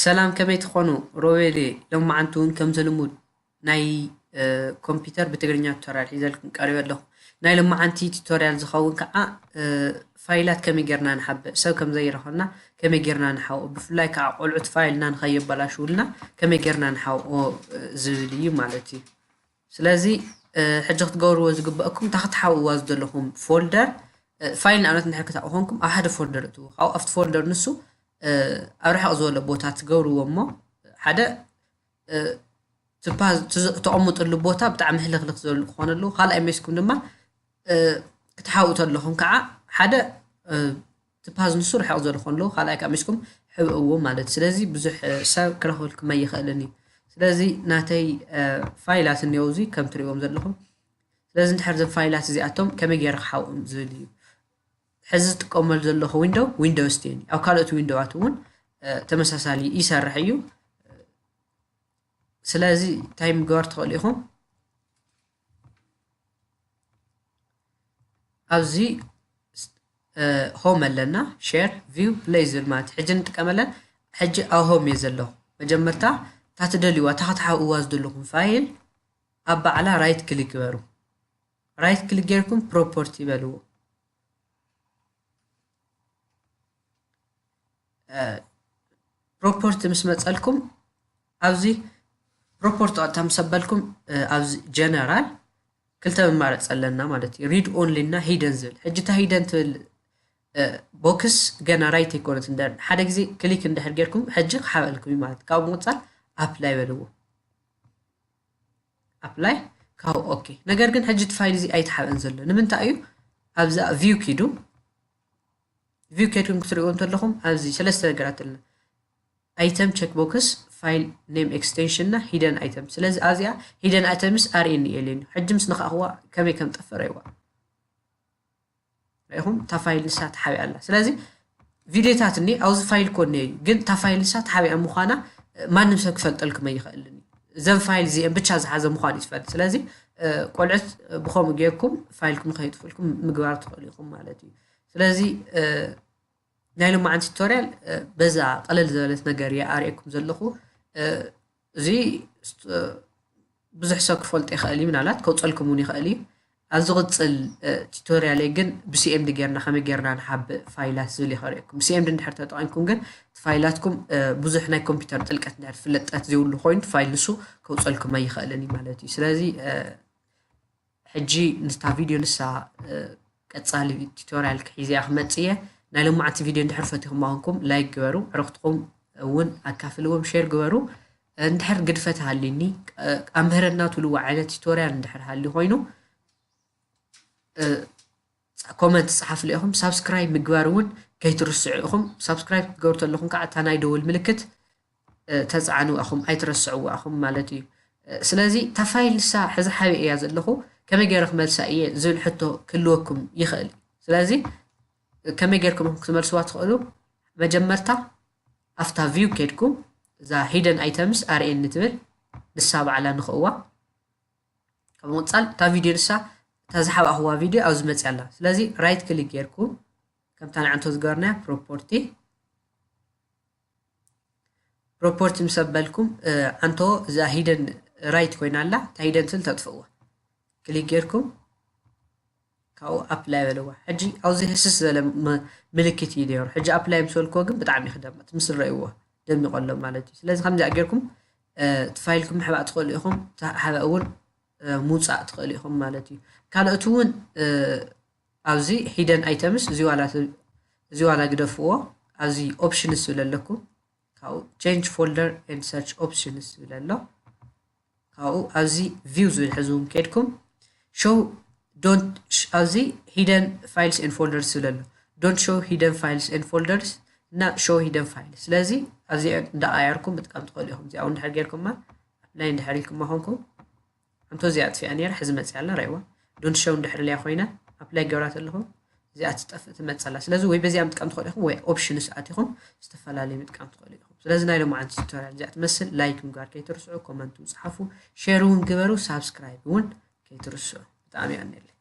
ሰላም፣ ከመይ ትኾኑ? ሮቤል እየ። ሎማዓንቲ እውን ከምቲ ልሙድ ናይ ኮምፒውተር ብትግርኛ ቱቶሪያል ሒዘልኩም ቀሪበ ኣለኹ። ናይ ሎማዓንቲ ቱቶሪያል ዝኸውን ከዓ ፋይላት ከመይ ጌርና ንሓብእ፣ ሰብ ከም ዘይረኸና ከመይ ጌርና ንሓብኦ፣ ብፍላይ ከዓ ቆልዑት ፋይልና ንኸየበላሽውልና ከመይ ጌርና ንሓብኦ ዝብል እዩ ማለት እዩ። ስለዚ ሕጂ ክትገብርዎ ዝግበእኩም፣ እታ ክትሓብእዋ ዝደለኹም ፎልደር፣ ፋይል ንኣብነት እንድሕር ክትሓብኡ ኮንኩም ኣብ ሓደ ፎልደር እትዉ፣ ካብኡ ኣብቲ ፎልደር ንሱ ኣብ ርሕቕ ዝበለ ቦታ ትገብርዎ እሞ ሓደ ትፓዝ ተቐምጥሉ ቦታ ብጣዕሚ ህልኽልኽ ዝበሉ ክኾነሉ፣ ካልኣይ ሜስኩም ድማ ክትሓብኡ ተለኹም ከዓ ሓደ ትፓዝ ንሱ ርሕቕ ዝበሉ ክኾነሉ፣ ካልኣይ ከዓ ሜስኩም ሕብእዎ ማለት። ስለዚ ብዙሕ ሰብ ክረኽበልኩም ኣይኽእልን እዩ። ስለዚ ናተይ ፋይላት እኒኦ እዚ ከም ትሪእዎም ዘለኹም። ስለዚ እንድሕር ዘን ፋይላት እዚኣቶም ከመይ ገይረ ክሓብኦም ዝብል እዩ። ሕዚ ዝጥቀመሉ ዘለኹ ዊንዶው ዊንዶውስ ቴን እዩ። ኣብ ካልኦት ዊንዶዋት እውን ተመሳሳሊ ይሰርሕ እዩ። ስለዚ እንታይ ምግባር ትኽእሉ ኢኹም? ኣብዚ ሆም ኣለና፣ ሼር፣ ቪው፣ ፕለይ ዝብል ማለት ሕጂ ንጥቀመለን። ሕጂ ኣብ ሆም እየ ዘለኹ። መጀመርታ እታ ትደልይዋ፣ እታ ክትሓብእዋ ዝደለኹም ፋይል ኣብ ባዕላ ራይት ክሊክ ግበሩ። ራይት ክሊክ ጌርኩም ፕሮፖርቲ ይበልዎ። ፕሮፖርቲ ምስ መፀልኩም ኣብዚ ፕሮፖርቲ ቀጥታ ምስ ኣበልኩም ኣብዚ ጀነራል ክልተ መማረፂ ኣለና ማለት እዩ። ሪድ ኦንሊ እና ሂደን ዝብል። ሕጂ እታ ሂደን ትብል ቦክስ ገና ራይት ኣይኮነት። እንደ ሓደ ግዜ ክሊክ እንድሕር ጌርኩም ሕጂ ክሓበልኩም እዩ ማለት። ካብኡ ብምቕፃል ኣፕላይ በልዎ። ኣፕላይ ካብኡ ኦኬ። ነገር ግን ሕጂ እቲ ፋይል እዚ ኣይተሓብአን ዘሎ ንምንታይ እዩ? ኣብዛ ቪው ኪዱ። ቪው ኬድኩም ክትሪእዎ እንተለኹም ኣብዚ ሰለስተ ነገራት ኣለና። ኣይተም ቸክ ቦክስ፣ ፋይል ኔም ኤክስቴንሽን እና ሂደን ኣይተም። ስለዚ ኣብዚኣ ሂደን ኣይተምስ ኣር ኤን ኤል እዩ። ሕጂ ምስ ነኻእኽዋ ከመይ ከም ጠፍእ ርእይዋ። ርኢኹም እታ ፋይል ንሳ ተሓቢኣ ኣላ። ስለዚ ቪድዮታት እኒ ኣብዚ ፋይል ኮ እኒኦ እዩ፣ ግን እታ ፋይል ንሳ ተሓቢኣ ምዃና ማንም ሰብ ክፈልጠልኩም ኣይኽእልን እዩ። እዘን ፋይል እዚአን ብቻ ዝሓዘ ምዃኑ እዩ ዝፈልጥ። ስለዚ ቆልዑት ብኸምኡ ጌርኩም ፋይልኩም ከይጥፍልኩም ምግባር ትኽእሉ ኢኹም ማለት እዩ። ስለዚ ናይ ሎማዓንቲ ቱቶሪያል በዛ ቀለል ዝበለት ነገር እየ ኣርእየኩም ዘለኹ። እዚ ብዙሕ ሰብ ክፈልጦ ይኽእል እዩ፣ ምናልባት ከውፀልኩም እውን ይኽእል እዩ። ኣብ ዝቕፅል ቱቶሪያለይ ግን ብሲኤምዲ ጌርና ከመይ ጌርና ንሓብእ ፋይላት ዝብል ይኸርእየኩም። ብሲኤምዲ እንድሕር ተጠቒምኩም ግን እቲ ፋይላትኩም ብዙሕ ናይ ኮምፒውተር ጥልቀት እንድሕር ፍልጠት ዘይብሉ ኮይኑ እቲ ፋይል ንሱ ከውፀልኩም ኣይኽእልን እዩ ማለት እዩ። ስለዚ ሕጂ ንስታ ቪድዮ ንሳ ቀፃሊ ቱቶሪያል ክሒዘያ ክመፅእ እየ። ናይ ሎማዓንቲ ቪድዮ እንድሕር ፈቲኹም ኣኹንኩም ላይክ ግበሩ፣ ዕረኽትኩም እውን ኣካፍልዎም፣ ሼር ግበሩ። እንድሕር ግድፈት ሃሊኒ ኣብ ምህረና ትብልዎ ዓይነት ቱቶሪያል እንድሕር ሃሊ ኮይኑ ኮመንት ጸሓፍሉ ኢኹም። ሳብስክራይብ ምግባር እውን ከይትርስዑ ኢኹም። ሳብስክራይብ ክትገብሩ ተለኹም ከዓ እታ ናይ ደወል ምልክት ተፅዓኑ ኣኹም ኣይትረስዕዎ ኣኹም ማለት እዩ። ስለዚ እታ ፋይል ንሳ ሕዚ ሓቢአ እያ ዘለኹ ከመይ ገይረ ክመልሳ እየ ዝብል ሕቶ ክህልወኩም ይኽእል እዩ። ስለዚ ከመይ ጌርኩም ክትመልስዋ ትኽእሉ? መጀመርታ ኣብታ ቪው ኬድኩም እዛ ሂደን ኣይተምስ ኣርኤን ትብል ንሳ ባዕላ ንኽእዋ ካብ ምቕፃል እታ ቪድዮ ንሳ እታ ዝሓባእኽዋ ቪድዮ ኣብዚ መፅያ ኣላ። ስለዚ ራይት ክሊክ ጌርኩም ከምታ ንዓንቶ ዝገበርናያ ፕሮፖርቲ ፕሮፖርቲ ምስ ኣበልኩም ዓንቶ እዛ ሂደን ራይት ኮይና ኣላ። እታ ሂደን ትብል ተጥፍእዋ ክሊክ ጌርኩም ካብኡ ኣፕላይ በልዋ። ሕጂ ኣብዚ ህስስ ዝበለ ምልክት እዩ ነይሩ። ሕጂ ኣፕላይ ምስ በልክዎ ግን ብጣዕሚ ክደምቕ እቲ ምስል ረእይዎ ደሚቖ ኣሎ ማለት እዩ። ስለዚ ከምዚኣ ጌርኩም እቲ ፋይልኩም ምሕባእ ትኽእሉ ኢኹም። ሓበ እውን ምውፃእ ትኽእሉ ኢኹም ማለት እዩ። ካልኦት እውን ኣብዚ ሂደን ኣይተምስ እዚ ዋላ ግደፍዎ። ኣብዚ ኦፕሽንስ ዝብል ኣለኩም ካብኡ ቼንጅ ፎልደር ኤንድ ሰርች ኦፕሽንስ ዝብል ኣሎ። ካብኡ ኣብዚ ቪው ዝብል ሕዚ እውን ከድኩም ሾው ዶንት ኣብዚ ሂደን ፋይልስ ኤንድ ፎልደርስ ዝብል ኣሎ። ዶንት ሾው ሂደን ፋይልስ ኤንድ ፎልደርስ እና ሾው ሂደን ፋይልስ። ስለዚ ኣብዚ እንዳኣያርኩም ምጥቃም ትኽእሉ ኢኹም። እዚኣ እውን ድሕር ጌርኩማ ኣፕላይ እንድሕር ኢልኩማ ኮንኩም ኣንቶ እዚኣ ኣጥፊኣ ነይራ ሕዚ መፅያ ኣላ ራይዋ ዶንት ሾው እንድሕር ኢልያ ኮይና ኣፕላይ ገብራ ተለኹ እዚኣ ትጠፍእ ትመፅእ ኣላ። ስለዚ ወይ በዚኣ ምጥቃም ትኽእሉ ኢኹም ወይ ኦፕሽንስ ኣቲኹም ዝተፈላለዩ ምጥቃም ትኽእሉ ኢኹም። ስለዚ ናይ ሎማዓንቲ ቱቶሪያል እዚኣ ትመስል። ላይክ ምግባር ከይትርስዑ፣ ኮመንት እውን ፀሓፉ፣ ሼር እውን ግበሩ፣ ሳብስክራይብ እውን ከይትርስዑ። ብጣዕሚ የቐንየለይ።